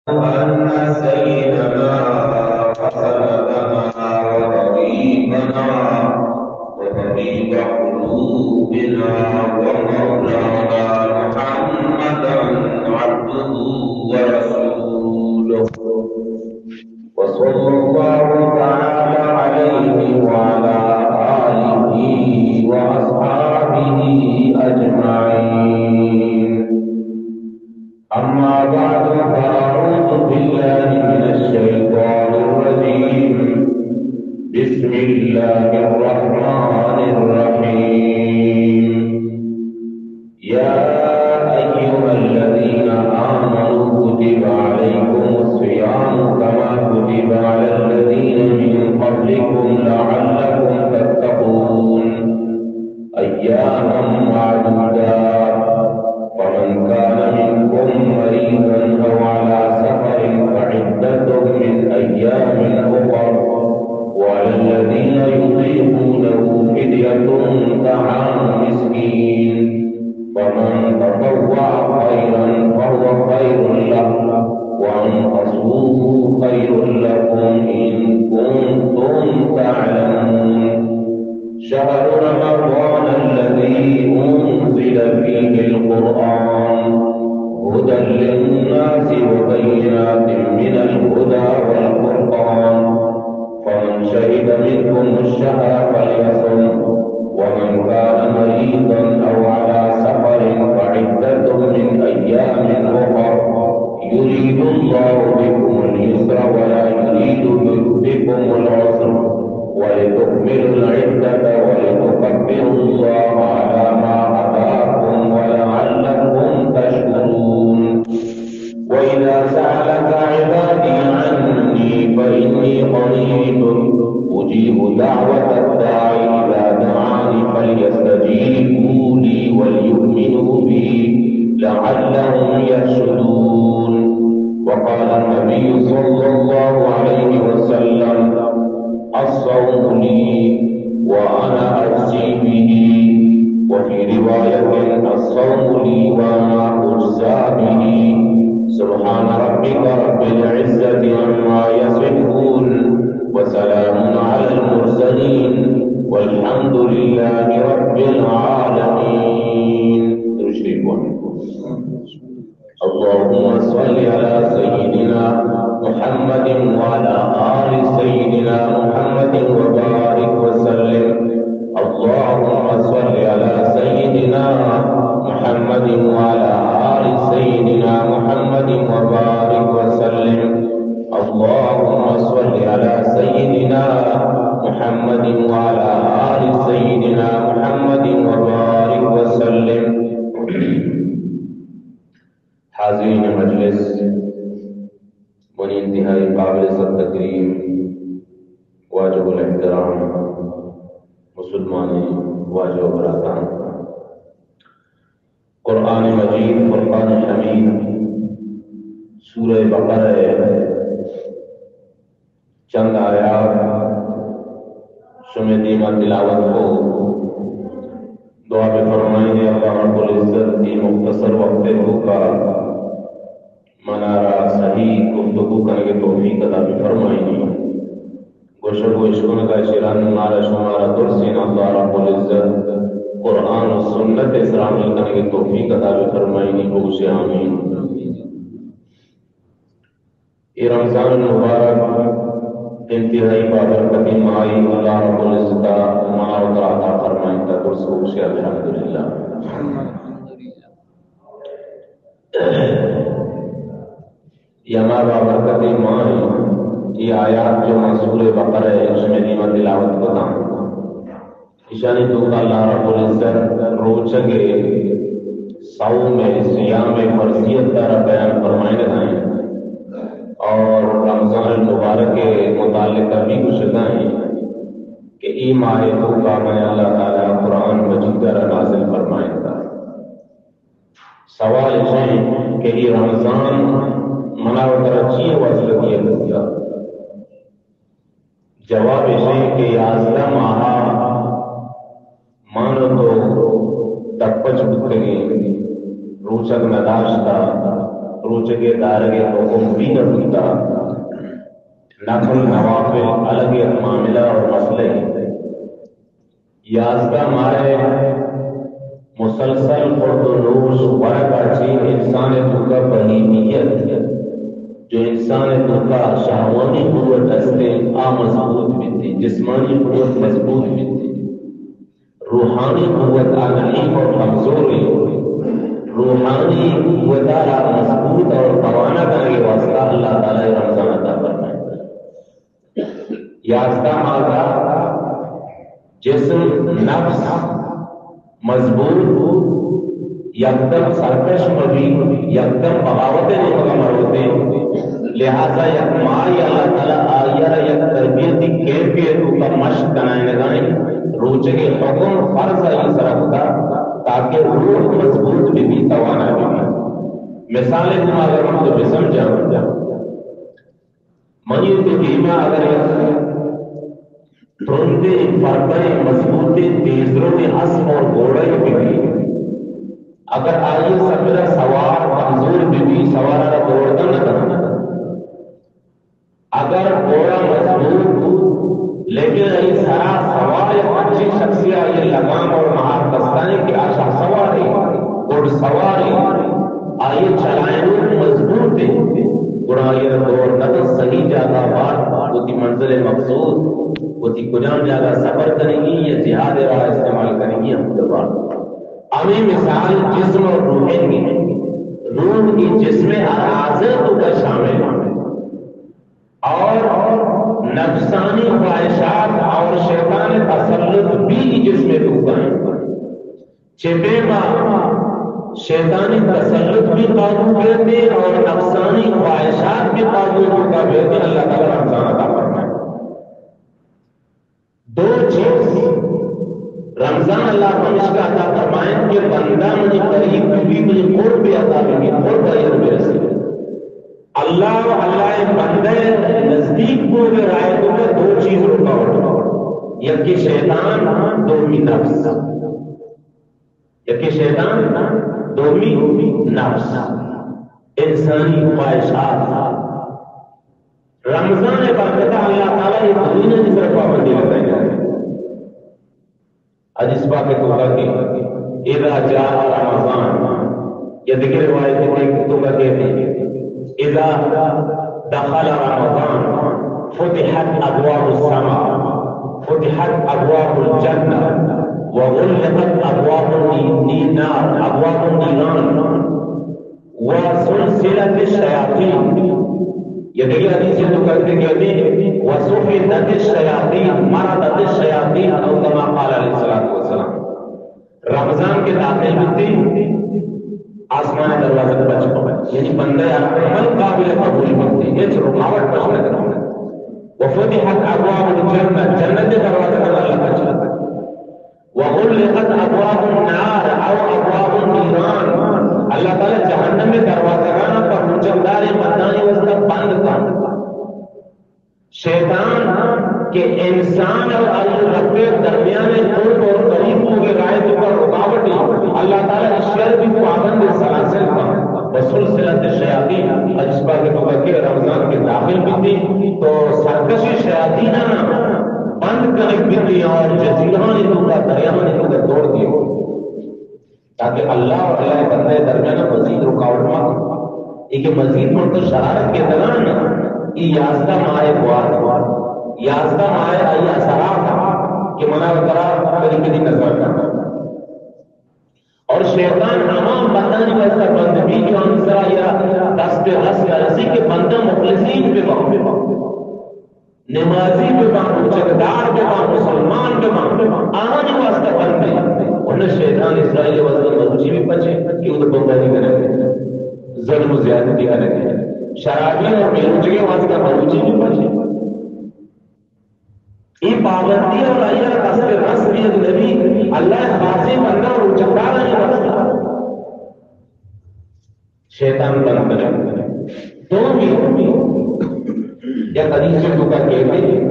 أن سيدنا وسندنا وطبيبنا وطبيب قلوبنا ومولانا محمدا عبده ورسوله، وصلى الله تعالى عليه وعلى آله وأصحابه أجمعين. أما بعد، فأعوذ بالله من الشيطان الرجيم. بسم الله الرحمن الرحيم. يا أيها الذين آمنوا كتب عليكم الصيام كما كتب على الذين من قبلكم لعلكم تتقون. أياما معدودات، فمن كان منكم مريضا أو على سفر فعدة من أيام أخر، وعلى الذين يطيقونه فدية طعام مسكين، فمن تطوع خيرا فهو خير له، وأن تصوموا خير لكم إن كنتم تعلمون. شهر رمضان الذي أنزل فيه القرآن هدى للناس وبينات من الهدى والفرقان، فمن شهد منكم الشهر فليصمه، ومن كان مريضا أو على سفر فعدة من أيام أخر، يريد الله بكم اليسر ولا يريد بكم العسر، ولتكملوا العدة ولتكبروا الله على ما هداكم ولعلكم تشكرون. وإذا سألك عبادي عني فإني قريب أجيب دعوة الداع إذا دعان فليستجيبوا لي وليؤمنوا بي لعلهم يرشدون. وقال النبي صلى الله عليه وسلم: الصوم لي وأنا أجزي به، وفي رواية: الصوم لي وأنا أجزى به. سبحان ربك رب العزة عما يصفون، وسلام على المرسلين، والحمد لله رب العالمين. درود شریف بوانیں. اللهم صل على سيدنا محمد وعلى آل سيدنا محمد وبارك وسلم. اللهم صل على سيدنا محمد وعلى آل سيدنا محمد وبارك وسلم. اللهم صل على سيدنا محمد وعلى آل سيدنا محمد وبارك وسلم. حاضرین مجلس، منی انتہائی قابل عزت تکریم، واجب الاحترام مسلمانیں واجہ و براتاں، قرآن مجید فرقان حمید سورہ بقرہ ءِ چند آیات شمئے دیما تلاوت کو، دعا بہ فرمائینے اللہ رب العزت اے مختصر وقت ءِ توکا منارا صحیح گفتگو کنگ ءِ توفیق عطا بہ فرمائینے۔ گوشگ و اشکنگا چہ رند مارا شمارا درسین اللہ رب العزت قرآن و سنت ءِ سرا عمل کنگ ءِ توفیق عطا بہ فرمائینے۔ بگوشے آمین۔ اے رمضان المبارک انتہائی بابرکتیں ماہے، اللہ رب العزت ءَ منا و ترا عطا فرمائینتہ، درست بگوشے الحمدللہ۔ اے ہما بابرکتیں ماہے، اے آیات جو ما سورہ بقرہ ءِ شمئے دیما تلاوت کتاں، ایشانی توکا اللہ رب العزت روچگ ءِ، صوم ءِ، صیام ءِ فرضیت ءَ را بیان فرمائینگ ءَ اِنت اور رمضان المبارک ءِ متعلق بھی گوشگ ءَ اِنت کہ اے ماہ ءِ توکا من اللہ تعالی قرآن مجید ءَ را نازل فرمائینتہ۔ سوال ایش اِنت کہ اے رمضان منا و ترا چی ءِ واسطہ دیا گیا؟ جواب ایش اِنت کہ یازدہ ماہ ءَ من و تو دپ پچ بوتگیں، روچگ نداشتہ، روچگے دارگے حکم بھی نہ بوتا، نفل نوافل الگ ایک معاملہ اور مسئلہ ہے۔ یازدہ ماہ مسلسل خورد و نوش ورگا چی انسان توکا بہیمیت، جو انسان توکا شہوانی قوت ہستے، آ مضبوط بیتی، جسمانی قوت مضبوط بیتی۔ روحانی قوت آ ضعیف اور کمزور ہے۔ روحانی قوت آ مضبوط اور توانا کرنے کے واسطہ اللہ تعالیٰ رمضان عطا فرمائے۔ یازدہ ماہ کا جسم، نفس مضبوط، یکدم سرکش مبی، یکدم بغاوت نیمگا مروتے۔ لہذا یک ماہ اللہ تعالیٰ آئی را یک تربیتی کیمپے توکا مشق کنائینگائیں، روچگے حکم فرض آئی سرا کتا تاکہ روح مضبوط بی، بی توانا بی، بی۔ مثال ما اگر ہم تو بسمجھا، منی تو دیما اگر یک ترندیں، فربہیں، مضبوطیں، تیزرویں اسپ اور گھوڑے بی، بی، اگر آئی سفرا سوار کمزور بی، بی، سوارا را دوڑ نہ کنت۔ اگر گھوڑا مضبوط بوت، لیکن آئی سرا سوار یک انچیں شخصے آئی لگام اور مہار دستائیں کہ آ شاہ سوارے، گھڑ سوارے، آئی چلائینوک مضبوط ہے، گڑا آئی را دوڑ نہ کنت، صحیح جاگہ بار، وتی منزل مقصود، وتی کجام جاگہ سفر کنگی یا جہاد راہ استعمال کنگی، ہم بار۔ ہمیں مثال جسم اور روح کی، روح کی جسم ہر اعضے توکا شامل ہے۔ اور نفسانی خواہشات اور شیطان تسلط بھی جسم توکا ہیں۔ چہ پیما شیطانی تسلط بھی قابو بیتے اور نفسانی خواہشات بھی قابو توکا بیتے، اللہ تعالیٰ رمضان عطا فرمائے۔ دو چیز رمضان اللہ پمیشکا عطا فرمائیں کہ بندہ منی قریب بی، بی منی قرب عطا بی، بی قرب آئی برسی۔ اللہ و اللہ بندہ نزدیک بوگے راہ توکا دو چیز رکاوٹ۔ یکی شیطان، دومی نفس۔ یکی شیطان، دومی نفس، انسانی خواہشات۔ رمضان برکتا اللہ تعالیٰ یہ دوئینانی سر پابندی لگائی۔ حدیث پاک توکا کہ اذا جاء رمضان، یا دیگر روایت توکا کہ اذا دخل رمضان فتحت ابواب السماء، فتحت ابواب الجنة، وغلقت ابواب النار، ابواب النيران، وسلسلت الشياطين۔ یا دیگر حدیث توکا کہ وصفدت الشياطين، مردت الشياطين، او کما قال علیہ الصلوۃ والسلام۔ رمضان کہ داخل بیتے، آسمان دروازہ پچ بنت، یعنی بندہ عمل قابل قبول بیتے، ہچ رکاوٹ پچ نہ کنت۔ وفتحت ابواب الجنة، جنت دروازہ اللہ پچ بنت۔ وغلقت ابواب النار او ابواب النيران، اللہ تعالیٰ جہنم دروازگانا پر روچگداریں بندانی واسطہ بند کنت۔ شیطان کہ انسان اور اللہ رب درمیان قرب اور قریب بوگے راہ توکا رکاوٹے، اللہ تعالیٰ اشیار بھی پابند سلاسل کنت۔ وسلسلت الشياطين، حدیث پاک توکا کہ رمضان کہ داخل بیتے تو سرکشی شیاطینانا بند کنگ بیتے اور جزیرہانی توکا، دریاہانی توکا دوڑ دیتے۔ تاکہ اللہ اور اللہ بندہ درمیان مزید رکاوٹ مہ کنت۔ اے کہ مزید من تو شرارت کے دلان، اے یازدہ ماہ گوات، یازدہ ماہ آئی اثرات کہ منا و ترا کدی کدی نظر کرنا۔ اور شیطان ہما بندانی واسطہ بند بھی جو ہم سرا یا دست رس نرسی کہ بندہ مخلصین بہ بنت۔ نمازی بہ بنت، روچگدار بہ بنت، مسلمان بہ بنت، آہانی واسطہ بندے۔ ورنہ شیطان اسرائیل واسطہ مروچی بھی پچے کہ اود بمباری کنگ، ظلم و زیادتی کنگ، شرابی اور بے روچگے واسطہ مروچی بھی پچے۔ اے پابندی اور آئی دست رس بھی نبی اللہ خاصے بندہ روچگدار آئی واسطہ۔ شیطان بند کنگ۔ دومی، یک حدیث توکا کہتے،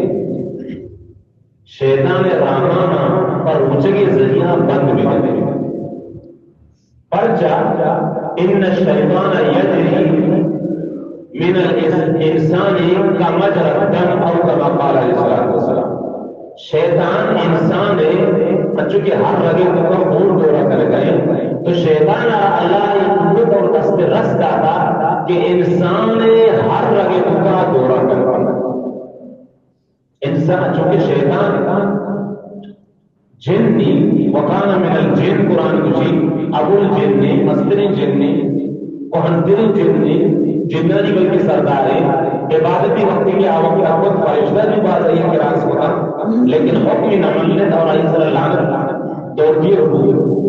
شیطان راہانا پر روچگے ذریعہ بند بکنت۔ پرچا ان الشیطان یجری من الانسان کمجرى الدم، او کما قال علیہ الصلوۃ والسلام۔ شیطان انسان ءَ انچو کہ ہر رگے توکا خون دورہ کنگا ایں، تو شیطان ءَ اللہ ءَ اے قوت اور دست رس داتا کہ انسان ءِ ہر رگے توکا دورہ کنگا۔ انسان، چونکہ شیطان جنی، وکان من الجن، قرآن گوشی، ابو الجن، مستریں جن، کوہنتریں جن، جنانی بلکہ سردارے، عبادتی وقتی کہ آ وقت ءَ کت، فرشتہ بھی باز آئی کہ راز کتا، لیکن حکم نہ منت اور آئی سر لعنت دوتی ربو۔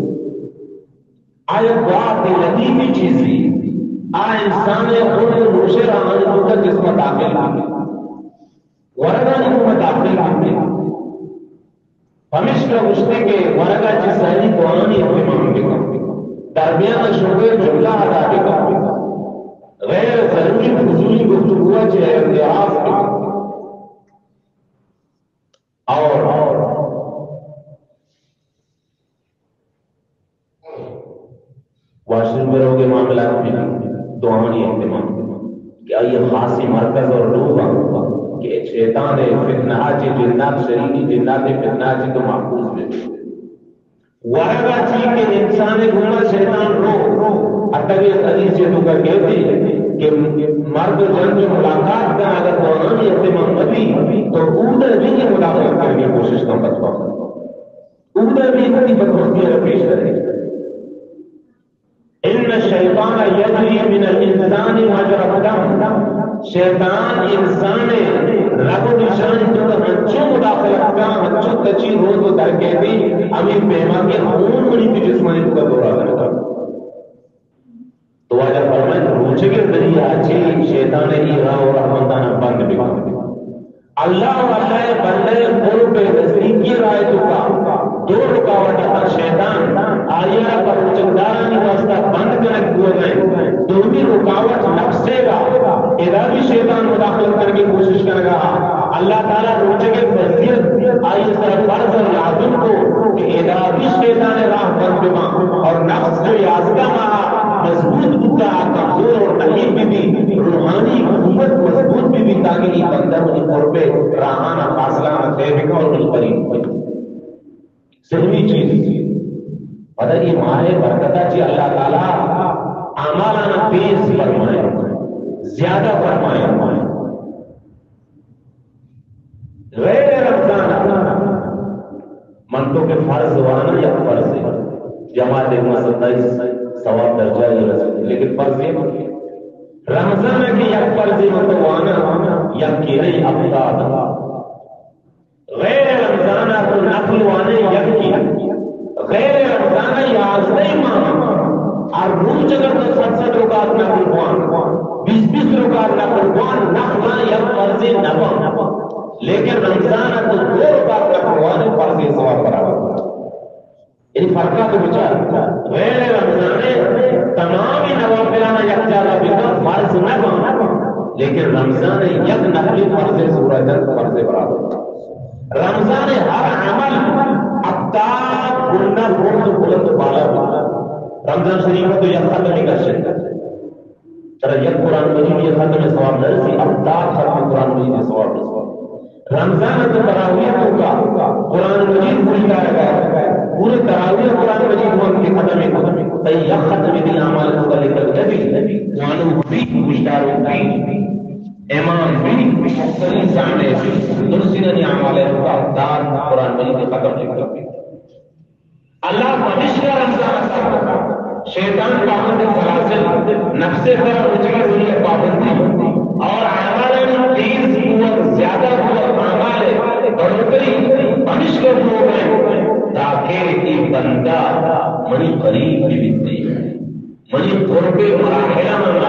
آیا بہت لطیفی چیزی، آ انسان خود روشے را آنی توکا جسم داخل بھی۔ ورگانی گوما داخل بیت۔ پمیشکا گوشتے کہ ورگا چہ ساری دعانی اہتمام بکن۔ درمیان شکر جملہ ادا بکن۔ غیر ضروری فضولی گفتگو چہ اعتراف بکن۔ اور واش روم ءَ روگ ءِ معاملات بھی دعانی اہتمام کہ آئی خاصیں مرکز اور لوگ کہ شیطان ءِ فتنہ چہ، جنات، شریکی جنات ءِ فتنہ چہ تو محفوظ بے۔ ورگا چی کہ انسان ءِ گوما شیطان رو، حتی کہ حدیث ءِ توکا کہتے کہ مرد و جن جو ملاقات کا اگر دعانی اہتمام مبی تو اود بھی کہ مداخلت کرنے کی کوشش کن بدبخت۔ اودا بھی وتی بدبختی را پیش دارے۔ ان الشیطان یجری من الانسان مجرى الدم، شیطان انسان ءِ رگ و ریشانی توکا ہنچو مداخلت کا، ہنچو تچی روت و درکیتی، ہمے پیما کہ خون منی تی جسمانی توکا دورہ کنگا۔ تو واجہ فرمائے، روچگ ءِ ذریعہ چہ شیطان ءِ اے راہ و رہمندانا بند بکن۔ اللہ و اللہ ءِ بندہ ءِ قرب ءِ نزدیکی ءِ راہ ءِ توکا دو رکاوٹ اتاں۔ شیطان آئی ءَ را پہ روچگدارانی واسطہ بند کنگ بوگ ءَ انت۔ دومی رکاوٹ نفس ءِ را، ادا بھی شیطان مداخلت کنگ ءِ کوشش کنگا۔ اللہ تعالی روچگ ءِ فرضیت آئی ءِ سرا فرض اور لازم کو کہ ادا بھی شیطان ءِ راہ بند بباں اور نفس جو یازدہ ماہ مضبوط بوتا، کمزور اور ضعیف بہ بی، روحانی قوت مضبوط بہ بی، تاکہ اے بندہ منی قرب ءِ راہانا، فاصلہانا طے بکن اور منی قریب بی۔ سومی چیز، پدا اے ماہ ءِ برکتا چہ اللہ تعالی اعمالانا تیز فرمائے، زیادہ فرمائے۔ غیر رمضان ءَ من تو کہ فرض واناں، یک فرضے، جماعت ءِ گوما ستائیس ثواب درجہ ءَ رسیت، لیکن فرضے۔ رمضان ءَ کہ یک فرضے من تو واناں، یک کہ نہیں، ہفتاد۔ غیر رمضان ءَ تو نفل واناں یکے، غیر رمضان ءَ یازدہ ماہ، ہر روچ اگر تو صد صد رکعت نفل بوان، بیست بیست رکعت نفل بوان، نفلاں یک فرضے نہ بنت۔ لیکن رمضان ءَ تو دو رکعت نفل بوان، فرضے ثواب برابر۔ یعنی فرقا تو بچار، غیر رمضان ءَ تمام نوافلانا یک جاگہ بکن، فرض نہ بنت، لیکن رمضان ءَ یک نفلے فرضے زورا جنت، فرضے برابر۔ رمضان ءَ ہر عمل ہفتاد گنا برز و بلند و بالا بوت۔ رمضان شریف ءَ تو یک ختمے کشت، ترا یک قرآن مجید ءِ ختم ءِ ثواب نہ رسی، ہفتاد ختم قرآن مجید ءِ ثواب رسی۔ رمضان ءَ تو تراویح ءِ توکا قرآن مجید گوشدارگا، پورے تراویح ءَ قرآن مجید وانگ ءَ ختم کت، تئی یک ختمے تئی اعمال ءِ توکا لکھگ نہ بیت، وانوک بیت، گوشداروک بیت۔ امام بی، مقتدی سامع بی، درستینانی اعمال ءِ توکا ہفتاد قرآن مجید ختم لکھتا۔ اللہ پمیشکا رمضان ءَ، شیطان پابند سلاسل، نفس ءِ سرا روچگ ءِ ذریعہ پابندی اور اعمالانی تیز بوگ، زیادہ بوگ، اعمال ءِ بڑوتری پمیشکا بوگ ءَ، تاکہ اے بندہ منی قریب بہ بیت۔ منی قرب ءِ مراحل ءَ من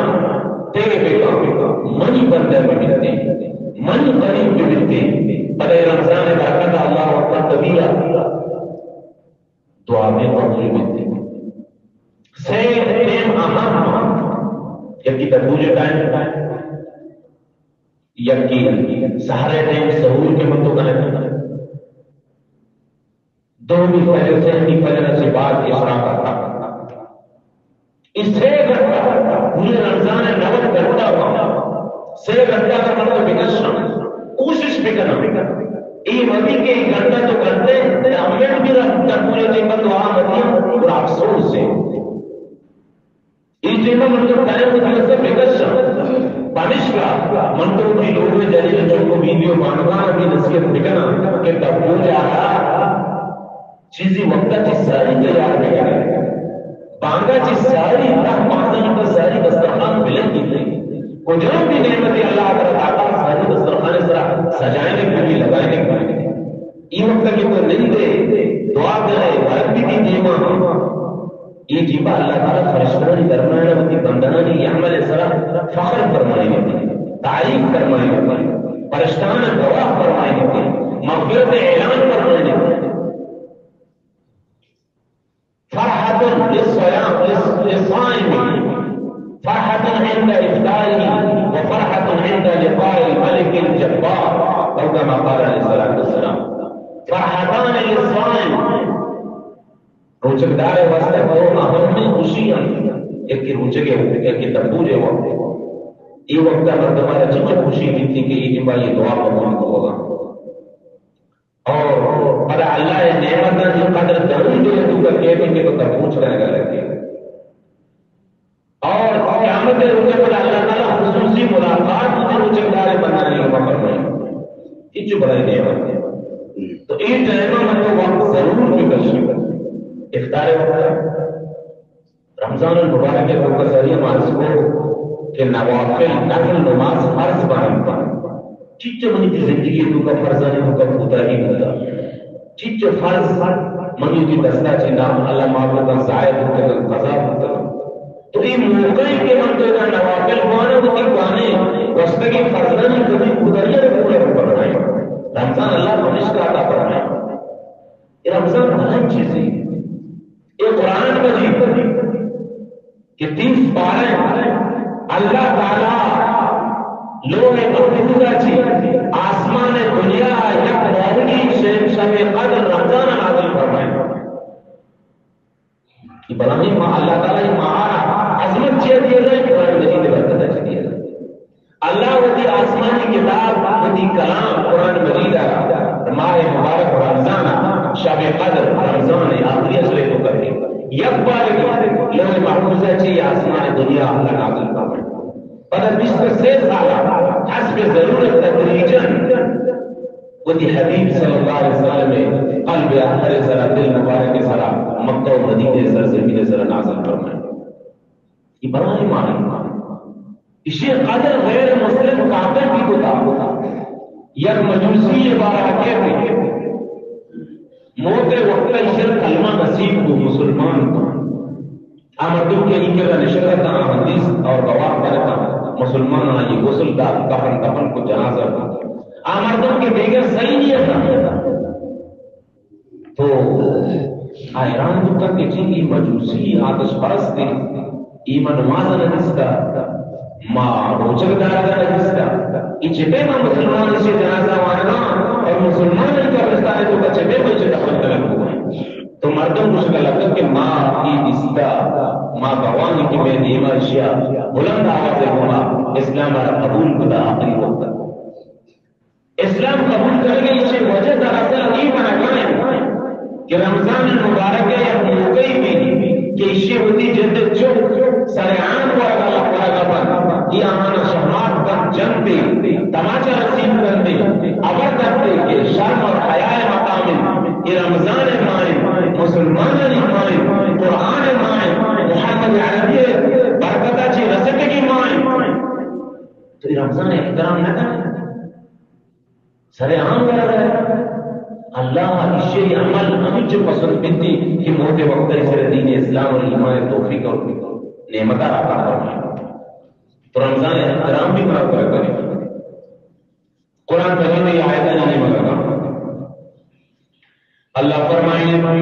طے بکن، منی بندہ بہ بیت، منی قریب بہ بیت۔ پدا اے رمضان ءِ برکت ءَ اللہ اکبر کبیرہ، دعا بے قبول بیت۔ سے ٹائم اہم، یکی تربوج ٹائم، یکی سحر ٹائم سحور کہ من تو کنے، دومی فجر، سیمی فجر سے بعد اشراق ءَ۔ اے سے گھنٹہ، پورے رمضان ءِ نود گھنٹہ، سے گھنٹہ اگر مردم بکشاں، کوشش بکناں، اے مبی کہ اے گھنٹہ تو گھنٹے، دہ منٹ بھی رکھ، پورے دن بند دعا مدیاں، گڑا افسوس ہے۔ اے ٹائم ءَ من تو ٹائم وتی واسطہ بکشاں۔ پمشکا من تو وتی لوگ ءِ جنین ءَ چنکو ویڈیو بانگان ءَ بھی نصیحت بکناں کہ دبور ءَ را چیزی وقت ءَ چہ ساری تیار بکن۔ بانگا چہ ساری، دہ پانزدہ منٹ ساری دسترخوان بلگیت۔ کجام بھی نعمت اللہ تعالیٰ داتا، ساری دسترخوان ءِ سرا سجائینگ بی، لگائینگ بی۔ اے وقت کہ تو نندے، دعا کرے، رب بھی دیما اے جیبا اللہ تعالیٰ فرشتانی درمیان وتی بندگانی عمل ءِ سرا فخر فرمائینیت، تعریف فرمائینیت، فرشتان گواہ فرمائینیت، مغفرت اعلان فرمائینیت۔ فرحة للصيام، للصائم، فرحة عند إفطاره، وفرحة عند لقاء الملك الجبار، أو كما قال عليه الصلاة والسلام۔ فرحتان للصائم، روچگدار ءِ واسطہ دو اہمیں خوشی انت، یکے روچگ ءِ وقت، یکے دبور ءِ وقت۔ اے وقت ءَ مردم ءَ را چنچو خوشی بیتی کہ اے ٹیما اے دعا قبول بوگا۔ اور پدا اللہ ءِ نعمتانی قدر دنوں دل ءِ توکا کیت کہ تو دبوچ کنگا لگے۔ اور قیامت ءِ روچ ءَ پدا اللہ تعالیٰ خصوصی ملاقات وتی روچگدار ءِ بندگانی گوما فرمائے۔ ہچ بڑائی نعمت۔ تو اے ٹائم ءَ من تو وقت ضرور بکشی۔ افطار ءِ وقت، رمضان المبارک ءِ توکا ساری ما عرض کو کہ نوافل، نفل نماز فرض بنت۔ چچ منی تئی زندگی ءِ توکا فرضانی توکا کوتاہی بوتا؟ چچ فرض منی تئی دستا چہ نام اللہ معاف بکن، ضائع بوتگ، قضا بوتگ؟ تو اے موقع ءَ کہ من تو ادا نوافل بواناں، وتی بانیں گوستگیں فرضانی کمی کوتاہی ءَ پورا بفرمائے۔ رمضان اللہ پمشکا عطا فرمائے۔ اے رمضان بلائیں چیزے۔ اے قرآن مجید کہ تیس پارہ، اللہ تعالیٰ لوح محفوظ ءَ چہ آسمان دنیا ءَ یک ماہگی شے شب قدر رمضان ءَ نازل فرمائے۔ اے بلاہیں ماہ، اللہ تعالیٰ اے ماہ ءَ را عظمت چیا دیگ ءَ؟ قرآن مجید ءِ برکت ءَ چہ دیگ ءَ۔ اللہ وتی آسمانی کتاب، وتی کلام قرآن مجید ءَ را ماہ مبارک رمضان ءَ، شب قدر، رمضان ءِ آخری عشرے ءِ توکا یک بارگی لوح محفوظ ءَ چہ آسمان دنیا ءَ اللہ نازل فرمائے۔ پدا بیست ءُ سے سال ءَ حسب ضرورت تدریجاً وتی حبیب صلی اللہ علیہ وسلم ءِ قلب اطہر ءِ سرا، دل مبارک ءِ سرا، مکہ ءُ مدینہ ءِ سرزمین ءِ سرا نازل فرمائے۔ اے بلاہیں ماہ ایں۔ ایشی قدر غیر مسلم کافر بھی کتا۔ یک مجوسی ءِ بارہ ءَ کئیت، موت ءِ وقت ءَ ایشی ءَ کلمہ نصیب بو، مسلمان بو۔ آ مردم کہ اے کرا نشتگ اتاں، آہاں دیست اور گواہ بنتاں، مسلمان آئی غسل دات، کفن دفن کو، جنازہ کو۔ آ مردم کہ دیگر صحیح نہیں اتاں۔ تو آ حیران بوتاں کہ چی اے مجوسی آتش پرست انت، اے ما نماز ءَ نہ دیستا، ما روچگ دارگ ءَ نہ دیستا، اے چہ پیم ءَ مسلمان ایشی جنازہ وانگا اور مسلمان ءِ قبرستان ءِ توکا چہ پیم ءَ ایشی دفن کنگ بوگا۔ تو مردم گوشگ ءَ لگا کہ ما اے دیستا، ما گواہ ایں کہ مئے دیما ایشی ءَ بلند آواز ءِ گوما اسلام ءَ را قبول کتا آخری وقت ءَ۔ اسلام قبول کنگ ءِ ایشی وجہ دراصل اے بنگا انت کہ رمضان المبارک ءِ یک موقعے بیت کہ ایشی وتی جند ءِ چک سر عام ورگ ءَ، ورگ ءَ بنت، اے آہاں ءَ شہمات بنت، جنت، تماچہ رسید کنت، ہبر دنت کہ شرم اور حیا ءِ مقام انت، اے رمضان ءِ ماہ انت، مسلمانانی ماہ انت، قرآن ءِ ماہ انت، محمد عربی ءِ برکت ءَ چہ رستگیں ماہ انت۔ تو اے رمضان ءِ احترام نہ کنئے؟ سر عام ورگ ءَ۔ اللہ ءَ ایشی ءِ عمل ہمینچو پسند بیت کہ موت ءِ وقت ءَ ایشی ءَ را دین اسلام اور ایمان ءِ توفیق اور نعمت ءَ عطا فرمائے۔ تو رمضان ءِ احترام بھی منا کرا کرے۔ قرآن مجید ءِ آیتانی نیمگ ءَ اللہ فرمائے،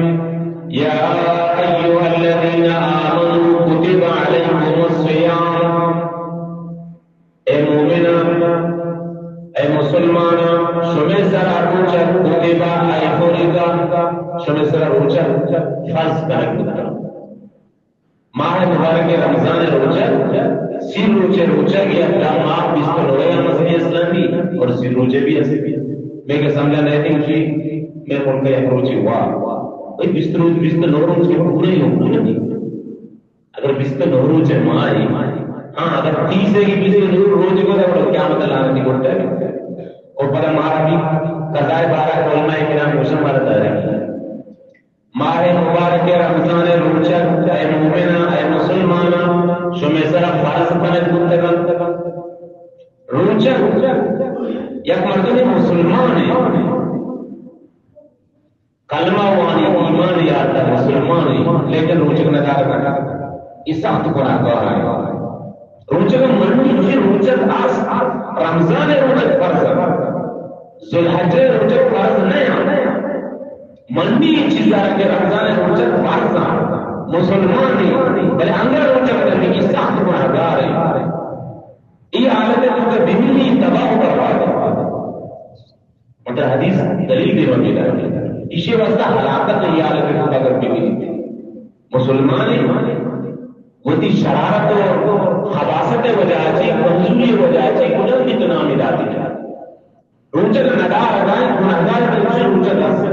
یا ایھا الذین آمنوا کتب علیکم الصیام، اے مومناں، اے مسلماناں، شمئے سرا روچگ کتب، اے فرض، شمئے سرا روچگ فرض کنگ بوتگ۔ ماہ مبارک رمضان روچگ، سی روچے روچگ یا دا ماہ بیست و نو ہے مذہب اسلامی اور سی روچے بھی ہستے۔ میں کہ سمجھا نہیں تھی اسی، میں ملک یک روچے ہوا۔ بھئی بیست روچ، بیست و نو روچ کے پورے ہی ہوں، پورے نہیں۔ اگر بیست و نو روچے ماہ ہے، ہاں، اگر تیس ہے کہ بیست و نو روچ کو تو کیا مطلب آنے کی بولتا ہے؟ اور پتہ مارا بھی قضائے بارہ علماء کرام گوشن مارا دارے۔ ماہ مبارک رمضان روچگ، اے مومناں، اے مسلماناں، شمے سرا فرض کنگ بوتگ انت۔ روچگ یک مردمے مسلمان ہے، کلمہ وانی، ایمان یارتا، مسلمان ہے، لیکن روچگ نہ دارتا، یہ سخت گناہگار ہے۔ روچگ منی، یہ روچگ است، رمضان روچگ فرض ہے۔ ذوالحجہ روچگ فرض نہ انت۔ منی اے چیزا کہ رمضان روچگ فرض انت، مسلمان انت، بلے انگا روچگ نہ بی، سخت گناہگار انت۔ اے حالت تو کہ بمنی تباہ و برباد انت۔ مطلب حدیث دلیل دیما میدان۔ ایشی واسطہ ہلاکت اے حالت تو اگر بمنی۔ مسلمان وتی شرارت و خباثت وجہ چی، کمزوری وجہ چی، کجا بھی تو نامی داتی۔ روچگ ندار اگائیں گناہگار بلکہ روچگ است۔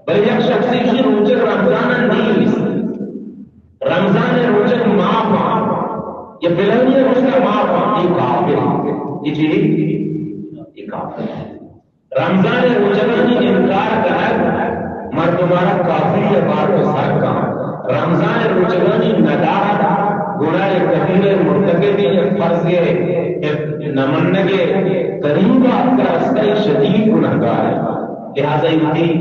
بلے یک شخصی کی روچگ رمضان نیست۔ رمضان روچگ معاف، یہ فلانی روچگ معاف، یہ کافر۔ یہ چی؟ یہ کافر۔ رمضان روچگانی انکار کنگ مردمارا کافری بار و سر کن۔ رمضان روچگانی ندارت گناہ کبیر مرتکب یک فرض نہ منگ قریب اتکا رستہ شدید گناہگار ہے۔ لہذا وتی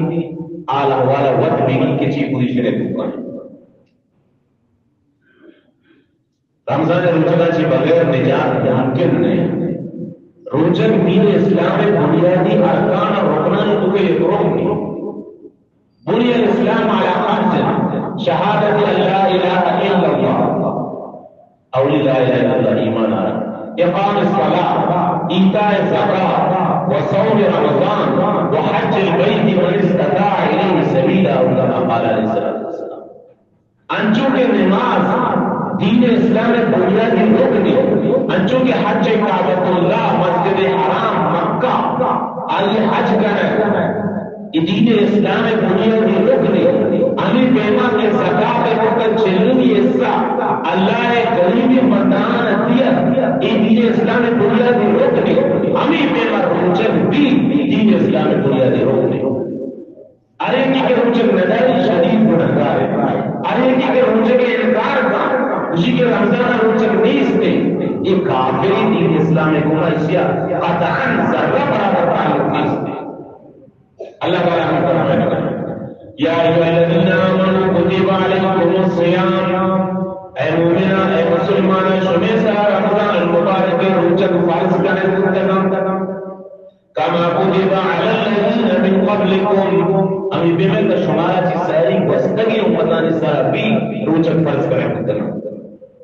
حال احوال وت بگی کہ چی پوزیشن ہے تو کن۔ رمضان روچگا چی بغیر نجات ممکن نہیں۔ روچگ دین اسلام بنیادی ارکان و رکنانی تو کہ یک رکن ہے۔ بني الإسلام على خمس، شهادة أن لا إله إلا الله، اولی لا الہ الا اللہ ایمان آرا، اقام الصلاة، ایتاء الزکاة، و صوم رمضان، و حج البیت من استطاع الیہ سبیلا، او کما قال علیہ الصلاة والسلام۔ انچو کہ نماز دین اسلام بنیادی رکن ہے، انچو کہ حج کعبۃ اللہ، مسجد حرام، مکہ، آئی حج کنگ، اے دین اسلام بنیادی رکن ہے۔ ہمے پیما کہ زکات کتا چلمی حصہ اللہ غریب بندان دیا، اے دین اسلام بنیادی رکن ہے۔ ہمے پیما روچگ بھی دین اسلام بنیادی رکن ہے۔ ہر یکے کہ روچگ نداری شدید گناہگار ہے۔ ہر یکے کہ روچگ انکار کا، اسی کہ رمضان روچگ نیست ہے، یہ کافری دین اسلام کو ایشیا قطعاً ذرہ برابر تعلق نیست ہے۔ اللہ تعالیٰ ہمیں فرمائے، یا ایھا الذین آمنوا کتب علیکم الصیام، اے مومناں، اے مسلماناں، شمے سرا رمضان المبارک روچگ فرض کنگ بوتگاں۔ کما کتب علی الذین من قبلکم، ہمے پیما کہ شمارا چی ساری گوستگیں امتانی سرا بھی روچگ فرض کنگ بوتگاں۔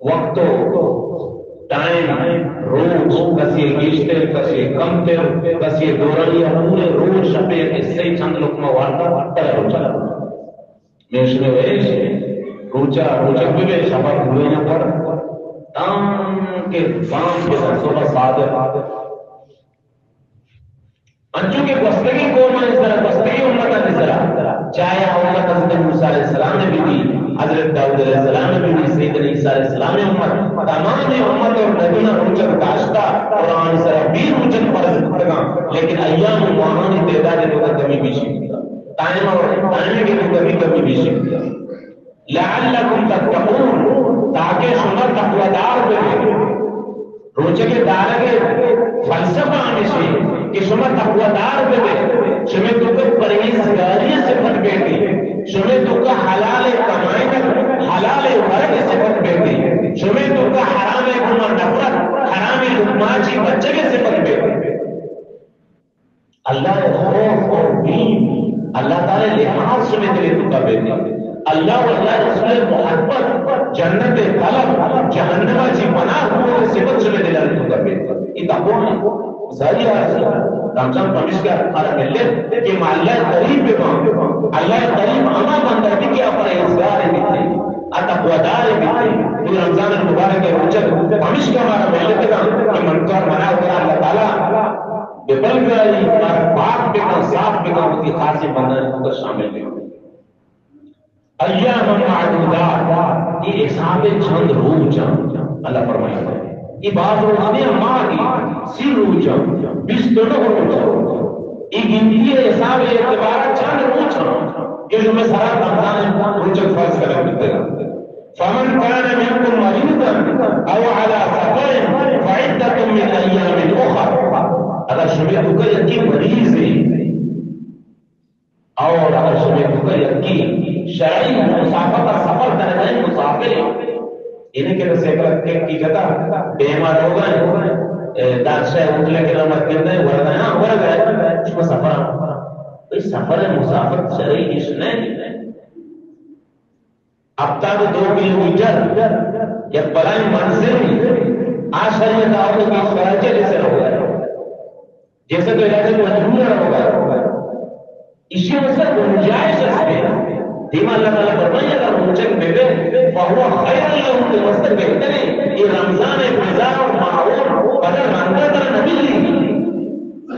وقت و ٹائم، روچ، کسے گیشتر، کسے کمتر، کسے دورانی پورے روچ شپے یک حصے چند لقمہ وارتا، ترا روچگ۔ میں شمے ویش، روچا، روچگ ببے، شپا پورے نہ پڑ، تانکہ بام کے صبح صادق۔ انچو کہ گوستگیں قومانی سرا، گوستگیں امتانی سرا، چاہے آ امت حضرت موسیٰ علیہ السلام ء بہ بی، حضرت داؤد علیہ السلام ء بہ بی، سیدنا عیسیٰ علیہ السلام ء امت، تمام امت اور نبیاں روچگ داشتا اور آنی سرا بھی روچگ فرض کتگاں، لیکن ایام و ماہانی تعداد ء توکا کمی بیشی بوتا، ٹائم اور ٹائم کے توکا بھی کمی بیشی بوتا۔ لعلکم تتقون، تاکہ شما تقوادار ببے۔ روچگے دارگے فلسفہ ہمیشی کہ شما تقوادار ببے، شمے توکا پرہیزگاری صفت بیٹی، شمے توکا حلال کمائنگ، حلال ورگ صفت بیٹی، شمے توکا حرام گما نفرت، حرام لقمہ چی بچگ صفت بیٹی۔ اللہ ء خوف اور بیم، اللہ تعالی لحاظ شمے دل ء توکا بیت۔ اللہ و اللہ رسول ء محبت، جنت ء طلب، جہنم ء چی پناہ بوگ ء صفت شمے دل ء توکا بیت۔ اے تقوی انت۔ ظاہری ء رمضان پمیشکا ہر ملت کہ ما اللہ ء قریب بہ باں۔ اللہ ء قریب ہما بندہ بی کہ آ پرہیزگار بیت۔ ءُ تقوادار بیت. اے رمضان المبارک ءِ روچگ ہمیشکا مارا ملتگاں کہ من تو، منا تو اللہ تعالی بہ بلگائی، مارا پاک بکن، صاف بکن، وتی خاصیں بندانی توکا شامل بکن. ایام معدودات، اے حساب چند روچ اَنت. اللہ فرمائیت، اے باز روچ نہ اَنت، ماہ اَنت، سی روچ اَنت، بیست و نہ روچ اَنت. اے گنتی ءِ حساب ءِ اعتبار ءَ چند روچ اَنت کہ شمئے سرا رمضان ءِ روچگ فرض کنگ بیتگ اَنت. فمن كان منكم مريضا أو على سفر فعدة من أيام أخر. اگر شمئے توکا یکے مریض اِنت، اور اگر شمئے توکا یکے شرعی مسافت ءَ سفر کنگ ءَ اِنت، مسافر اِنت، یعنی کہ سائیکل ءَ ککی جتا، ڈیم ءَ روگ ءَ اِنت، اے، دادشاہ ہوٹل ءِ کرا مت گندے، ورگ ءَ اِنت، ہاں، ورگ ءَ اِنت، شما سفر ءَ. بھئی، سفر ءِ مسافت شرعی اِش نہ اِنت. ہفتاد و دو کلومیٹر یک بلائیں منزل، آ شرعی دعوت کی خرچہ جیسے روگ ءَ اِنت. جیسے تو علاج مجبور روگ ءَ اِنت. ایشی واسطہ گنجائش است اِنت. دیما اللہ تعالی فرمائی، اگر روچگ بہ بے، فهو خير له، تئی واسطہ بہتر اِنت. اے رمضان ءِ فضا اور ماحول پدا رندا ترا نہ ملی.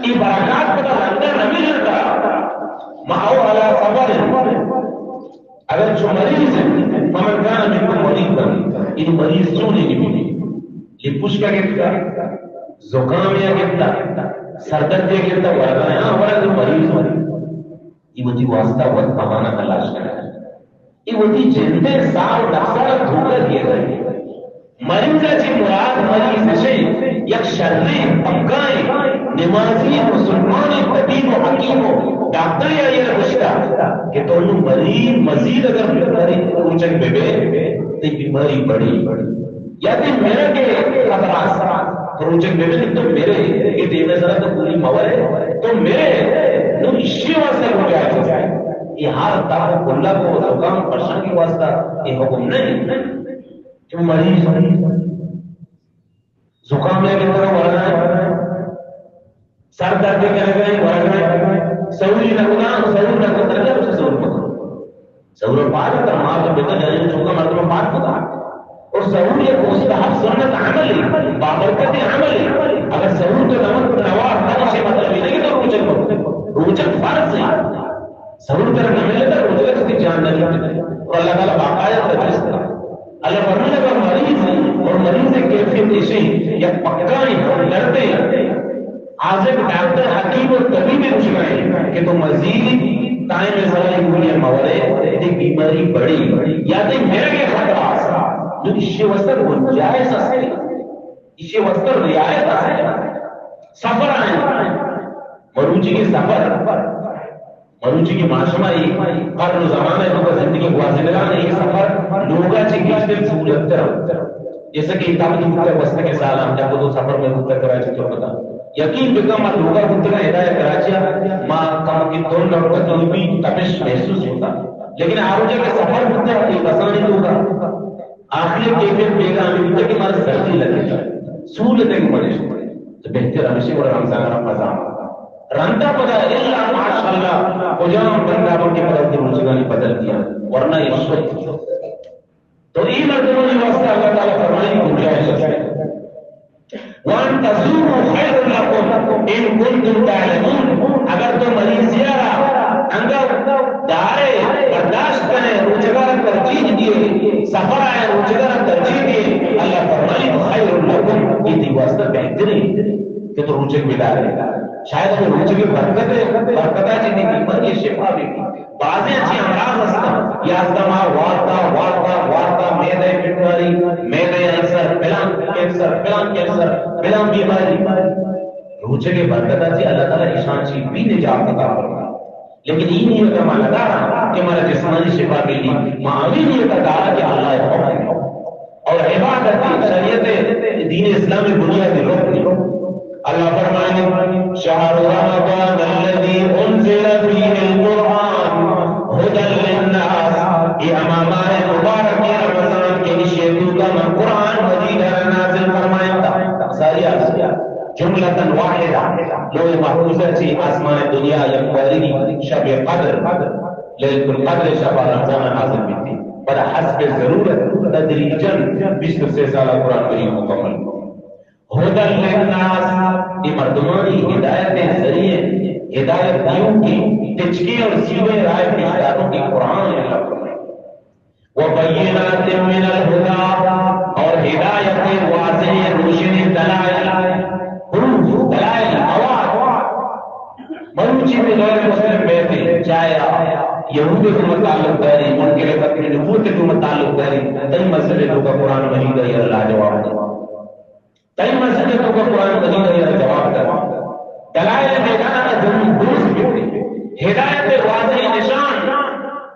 اے برکات پدا رندا نہ ملی ترا. ما او على سفر. اگر چو مریض اِنت، فمن كان منكم مريضا، اے مریض چونیں بہ بیت، لپوشکا گپتا، زکامے گپتا، سردردے گپتا، ورگ ءَ اِنت، ہاں، ورگ ءَ اِنت، مریض اِنت. اے وتی واسطہ وت بہانہ تلاش کنگ ءَ اِنت. اے وتی جند ءِ ساہ ءُ نفس ءَ دھوکہ دیگ ءَ اِنت. مریض ءَ چہ مراد مریض اِش اِنت، یک شریں، پکائیں، نمازی، مسلمانیں طبیب ءُ حکیم ءُ ڈاکٹرے آئی ءَ را گوشتہ کہ تو نوں مریض، مزید اگر مریض روچگ بہ بے، تئی بیماری بڑی. یا تئی مرگ ءِ خطرہ است. تو روچگ بہ بے، تو مرے، اے دیم ءِ سرا تو گولی مہ ورے، تو مرے. نوں ایشی واسطہ گنجائش است. اے ہر دم ءُ کلگ ءُ زکام پشانگی واسطہ اے حکم نہ اِنت. چو مریض، زکام ءَ گندگ ءَ ورگ ءَ اِنت، سر درد کنگ ءَ اِنت، ورگ ءَ اِنت، سحوری نہ کتگ، سحور نہ کتگ، سحور مکن. سحور ءَ پاد اتاں، مات ءُ پت ءَ جنین چوکا مردم ءَ پاد کتگ. اور سحور یک مستحب سنت عملے، بابرکتیں عملے. اگر سحور تو نہ وارت، نہ وارت، ایشی مطلب اے نہ کہ تو روچگ مکن. روچگ فرض اِنت. سحور ترا نہ ملتا، روچگ ءَ چہ تئی جان نہ بیت. اور اللہ تعالی باقاعدہ ترا چست کنت. اللہ فرمائے، اگر مریض اِنت اور مریض ءِ کیفیت ایش اِنت، یک پکائیں ہمدردیں حاذق ڈاکٹر، حکیم اور طبیب گوشگ ءَ اِنت کہ تو مزید ٹائم ءِ سرا اے گولی ءَ مہ ورے، تئی بیماری بڑی، یا تئی مرگ ءِ خطرہ است. نوں ایشی واسطہ گنجائش است، ایشی واسطہ رعایت است. سفر ءَ اِنت، مروچیگیں سفر، مروچیگیں ما شما اے قرن ءُ زمانہ ءِ توکا زندگی گوازینگ ءَ ایں، اے سفر لوگ ءَ چہ گیشتر سہولت تر اِنت. جیسا کہ تب تو بوتگ گوستگیں سالاں، یک دو سفر مئے بوتگ کراچی تربت ءَ. یقین بکن، ما لوگ ءَ بوتگاں، ادا کراچی ءَ ما کمکے ترند اور تکلیفی تپش محسوس بوتگ. لیکن آ روچ ءَ کہ سفر بوتگ، اے بسانی توکا، آخری کیفیت بیگاہ ہمے بوتگ کہ مارا سردی لگتگ، سہولت اِنت مریض. تو بہتر ہمیش اِنت گڑا رمضان ءَ را قضا. رندا پدا الا ماشاءاللہ کجام بندہ بنت کہ پدا وتی روچگانی بدل دیاں، ورنہ اے شت. تو اے مردمانی واسطہ اللہ تعالی فرمائی گنجائش است. وان تصوموا خیر لکم ان کنتم تعلمون. اگر تو مریضی ءَ را انگت دارے، برداشت کنے، روچگ ءَ را ترجیح دیے، سفر ءَ روچگ ءَ را ترجیح دیے، اللہ فرمائی خیر لکم، اے تئی واسطہ بہتر اِنت کہ تو روچگ بدارے. شاید ہمے روچگ ءِ برکت، برکت ءَ چہ تئی بیماری ءِ شفا بہ بیت. بازیں چی امراض ہستاں، یازدہ ماہ وارتا، وارتا، وارتا، معدہ ءِ پٹواری، معدہ ءِ السر، پلان کینسر، پلان کینسر، پلان بیماری. روچگ ءِ برکت ءَ چہ اللہ تعالی ایشاں چہ بھی نجات عطا فرمائے. لیکن اے نیت ءَ ما نہ داراں کہ مارا جسمانی شفا ملی، ما ہمے نیت ءَ داراں کہ اللہ ءِ حکم اور عبادت شریعت دین اسلام ءِ بنیادی رکن. اللہ فرمائے، شهر رمضان الذي أنزل فيه القرآن هدى للناس. اے ہما ماہ مبارک رمضان کہ ایشی توکا من قرآن مجید ءَ را نازل فرمائینتا. ساری آسمان جملة واحدة، لوح محفوظ ءَ چہ آسمان دنیا یک بارگی شب قدر، لیلۃ القدر شب رمضان ءَ نازل بیتی. پدا حسب ضرورت تدریجاً بیست و سہ سال قرآن مجید مکمل کو۔ ھدی للناس، اے مردمانی ھدایت ذریعہ، ھدایت دیوکی تچکیں اور سیدھے راہ پیش داروکی قرآن، اللہ فرمائے۔ وبینات من الھدی، اور ھدایت واضح روشن دلائل، حروف، دلائل، مواد۔ مروچی میں غیر مسلم بیتے، چاہے یہود گوما تعلق داری، منکر ختم نبوت گوما تعلق داری، تئی مسئلے توکا قرآن مجید ءَ لاجواب دے۔ تئی مسئلے توکا قرآن مجید ءَ جواب دے۔ دلائل میدان ءَ ضرور درست بیتے۔ ھدایت واضح نشان۔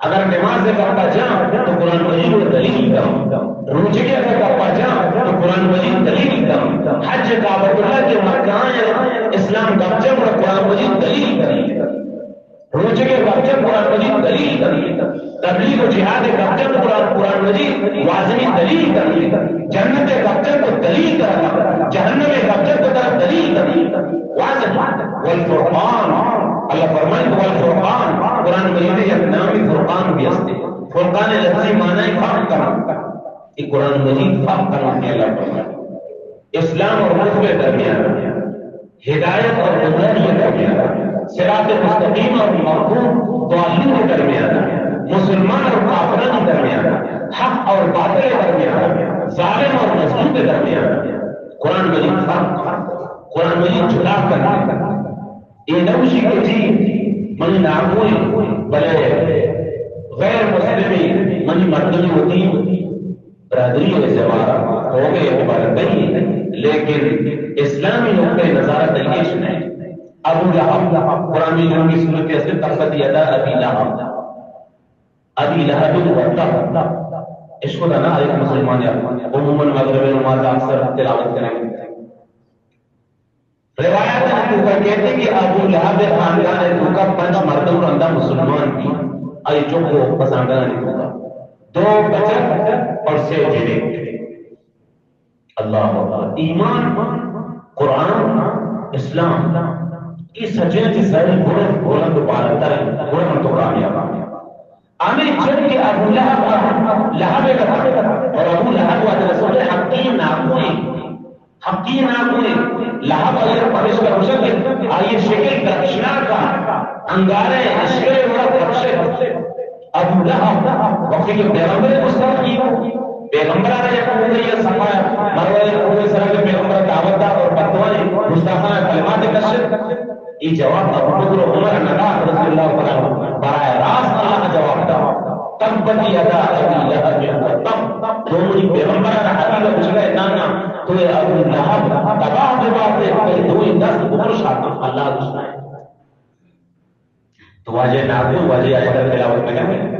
اگر نماز ءِ گپا جاں تو قرآن مجید ءَ دلیل داں۔ روچگے اگر گپا جاں تو قرآن مجید دلیل داں۔ حج کعبۃ اللہ کہ مکہ ءَ اسلام گپ جاں گڑا قرآن مجید دلیل داں۔ روچگے گپ جاں قرآن مجید دلیل داں۔ تبلیغ و جہاد گپ جاں قرآن، قرآن مجید واضح دلیل داں۔ جنت گپ جاں تو دلیل داں۔ جہنم گپ جاں تو ترا دلیل داں۔ واضح۔ والفرقان، اللہ فرمائے، والفرقان، قرآن مجید یک نامی فرقان بھی ہستے۔ فرقان لفظی معنی فرق کرنا۔ یہ قرآن مجید فرق کرنا کہ اللہ فرمائے۔ اسلام اور کفر درمیان، ھدایت اور گمراہی درمیان، صراط مستقیم اور مغضوب ضالین درمیان، مسلمان اور کافران درمیان، حق اور باطل درمیان، ظالم اور مظلوم درمیان۔ قرآن مجید فرق، قرآن مجید جدا کرنا۔ اے نہ گوشی کہ جی منی ناکو ایں، بلے غیر مسلم ایں، منی مردم وتی برادری ءِ اعتبار ءَ، قوم ءِ اعتبار ءَ کئی، لیکن اسلامی نقطہ نظر ءَ تئی ایش نہ۔ ابو لہب، قرآن ءِ جنگی سورت است، تبت یدا ابی لہب، ابی لہب و تب۔ اشکو دا نا، ایک مسلمان یا عموماً مغرب نماز اکثر تلاوت کریں۔ روایت ءِ توکا کہتے کہ ابو لہب ءِ خاندان ءِ توکا پنچ مردم رندا مسلمان بی، آئی چک و پساندان ءِ توکا دو بچک اور سے جنک۔ اللہ اکبر۔ ایمان، قرآن، اسلام، یہ سجیں چیز ساری بڑے بلند و بالاتر ہیں، بڑے من تو کامیاب ہیں۔ ہمیں چک کہ ابو لہب، لہب ءِ، اور ابو لہب واجہ رسول ءِ حقی ناکو ایں۔ حقی ناکو ایں۔ لہب آئی ءَ پرشتہ گوشگ کہ آئی ءِ شکل درخشناک ءَ، انگاریں اشکرے وڑا درخشت۔ ابو لہب وقتی کہ پیغمبر ءِ گستاخی کو، پیغمبر ءَ را یک کوہے ءِ سرا، مروہ ءِ کوہے ءِ سرا کہ پیغمبر ءَ دعوت دا اور بددعائیں گستاخانہ کلمات کشت۔ اے جواب ابوبکر و عمر ءَ نہ دات رضی اللہ تعالی عنہ، براہ راست اللہ ءَ جواب دات۔ تبت یدا ابی لہب و تب۔ دومی پیغمبر ءَ را حبیب ءَ گوشگ ءَ، نہ نہ، تو اے ابو لہب تباہ ببات، تئی دوئیں دست بکش اتاں، اللہ ءَ گوشگ ءَ۔ تو واجہ ناکو، واجہ آیت تلاوت نہ کرے۔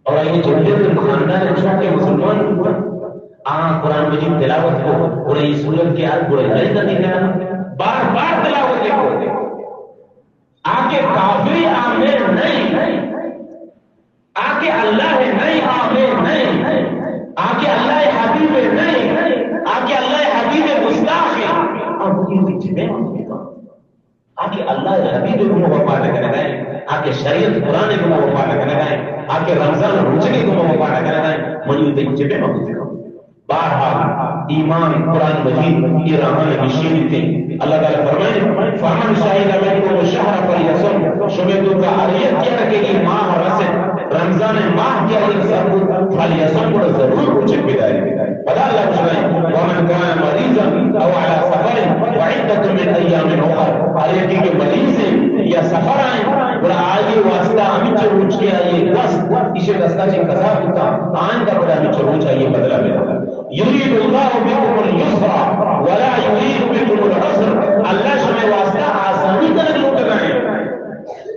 اور یہ جنت خاندان ءِ چونکہ مسلمان بوت، آ قرآن مجید تلاوت کو، اور یہ سورت کے آیت گڑا یاد نہیں کرا، بار بار تلاوت کو۔ آ کہ کافری آمین نہیں، آ کہ اللہ نہیں آمین نہیں، آ کہ اللہ حبیب نہیں، آ کہ اللہ حبیب گستاخ ہے، آ وتی جبے آ کہ اللہ ءِ حبیب ءِ گوما وفا نہ کنگ ءَ ایں، آ کہ شریعت قرآن ءِ گوما وفا نہ کنگ ءَ ایں، آ کہ رمضان روچگ ءِ گوما وفا نہ کنگ ءَ ایں، منی تئی چہ پیم بوتگ۔ بہرحال، ایمان، قرآن مجید، اے راہاں گیشینیت۔ اللہ تعالی فرمائے، فمن شهد منکم الشهر فلیصمه، شمے توکا ہر یکے ءَ را کہ اے ماہ رسیت، رمضان ءِ ماہ کہ آئی ءَ سر بوت، فلیصمه، گڑا ضرور روچگ بداری۔ پدا اللہ گوشگ ءَ ایں، ومن کان مریضا او علی سفر فعدة من ایام اخر، ہر یکے کہ مریض ایں یا سفر ءَ ایں، گڑا آئی ءِ واسطہ ہمینچو روچ کہ آئی ءَ گوست، ایشی ءِ دستا چہ قضا بوتا، آئندہ پدا ہمینچو روچ آئی ءَ بدلہ بدات۔ یرید اللہ بکم الیسر ولا یرید بکم العسر، اللہ شمے واسطہ آسانی کنگ لوٹگ ءَ ایں،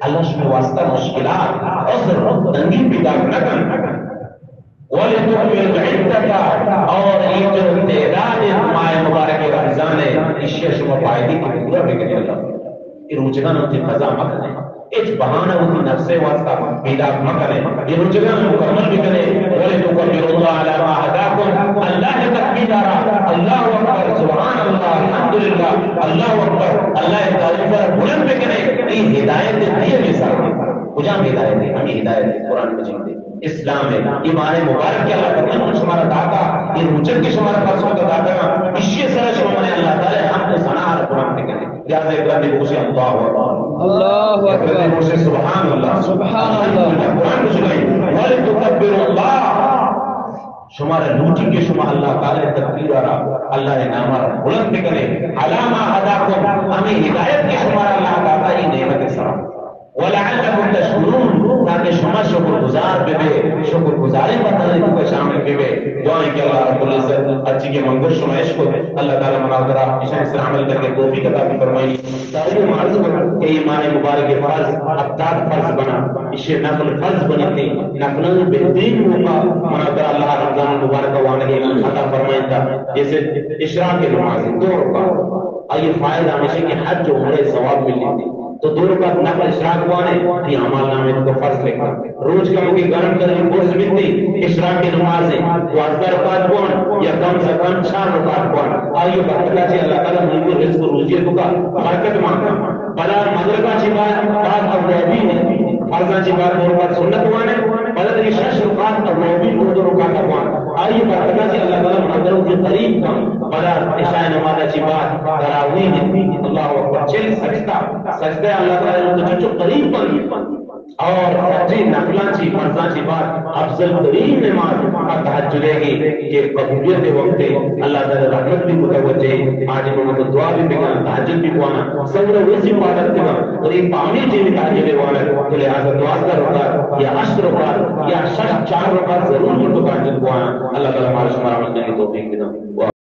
اللہ شمے واسطہ مشکلات، عسر، تنگی پیدا نہ کنت۔ ولتکملوا العدة، اور اے جو تعداد ماہ مبارک رمضان ہے، ایشی ءَ شما بایدی کہ پورا بکنی۔ اللہ، اے روچگاں وتی قضا مکنے، ہچ بہانہ وتی نفس ءِ واسطہ پیدا مکنے، اے روچگاں مکمل بکنے۔ ولتکبروا اللہ علی ما ہداکم، اللہ ءِ تکبیر دارا، اللہ اکبر، سبحان اللہ، الحمدللہ، اللہ اکبر، اللہ ءِ تعریف ءَ بلند بکنے۔ اے ہدایت ءِ دیمی سر، کجام ہدایت؟ ہمے ہدایت اسلام ہے، یہ ماہ مبارک کہ اللہ تعالیٰ نے شمارا داتا، یہ روچک کہ شمارا پرسوں کا داتا، اسی سر شما منے اللہ تعالیٰ ہم کو ثنا اور قرآن کے کہنے۔ لہذا اکرم دی بوشے اللہ اکبر۔ اللہ اکبر۔ اکرم دی بوشے سبحان اللہ۔ سبحان اللہ۔ الحمدللہ۔ قرآن کو سنائی۔ ولتکبروا اللہ۔ شمارا لوٹی کہ شما اللہ تعالیٰ تکبیر را، اللہ نام را بلند بکنے۔ علی ما ہداکم، ہمیں ہدایت کہ شمارا اللہ داتا، یہ نعمت سرا۔ ولعلکم تشکرون، تاکہ شما شکر گزار ببے، شکر گزاریں بندانی توکا شامل ببے۔ دعائیں کہ اللہ رب العزت اچی کہ من گوش شما اشکت، اللہ تعالیٰ منا درا اشان سر عمل کرنے توفیق عطا فرمائی۔ ساری معلوم کہ یہ ماہ مبارک فرض، ہفتاد فرض بنا، اشی نفل فرض بنیتی، نفلان بہترین موقع منا درا اللہ رمضان مبارک وانگے عطا فرمائیتا۔ جیسے اشراق نماز دو رکعت، آئی فائدہ ہمیشہ کہ حج و عمرہ ثواب ملیتی۔ تو دو رکعت نفل اشراق بوانے، تی اعمال نامے تو فرض لکھا۔ روچ کم کہ گرم ترین برز بیتی، اشراق نماز دوازدہ رکعت بوان یا کم سے کم چار رکعت بوان۔ آئی برکتا چی اللہ تعالیٰ ملکی رزق و روزی توکا برکت مانگا۔ پدا مغربا چی بعد، بعد اوابین، فرضاں چی بعد دو رکعت سنت بوانے، پدا دیگہ شش رکعت اوابین دو دو رکعت بوان۔ آئی برکتا چی اللہ تعالیٰ منا درا قریب کن۔ پدا عشاء نمازا چی بعد تراویح، اللہ اکبر، چل سجدہ، سجدہ اللہ تعالیٰ تو چچو قریب بن۔ اور سجدہ نفلاں چی، فرضاں چی بعد افضل ترین نماز تہجد ہے کہ قبولیت وقت ہے۔ اللہ تعالیٰ رحمت بھی متوجہ ہے۔ آج ہم تو دعا بھی بکنا، تہجد بھی بوانا، سور ویسی عبادت بکنا، تو یہ پامی چیز تہجد بوانا۔ تو لہذا دوازدہ رکعت یا عشر رکعت یا شش چار رکعت ضرور تو تہجد بوانا۔ اللہ تعالیٰ ہمارے شمار عمل کرنے کی توفیق بدا۔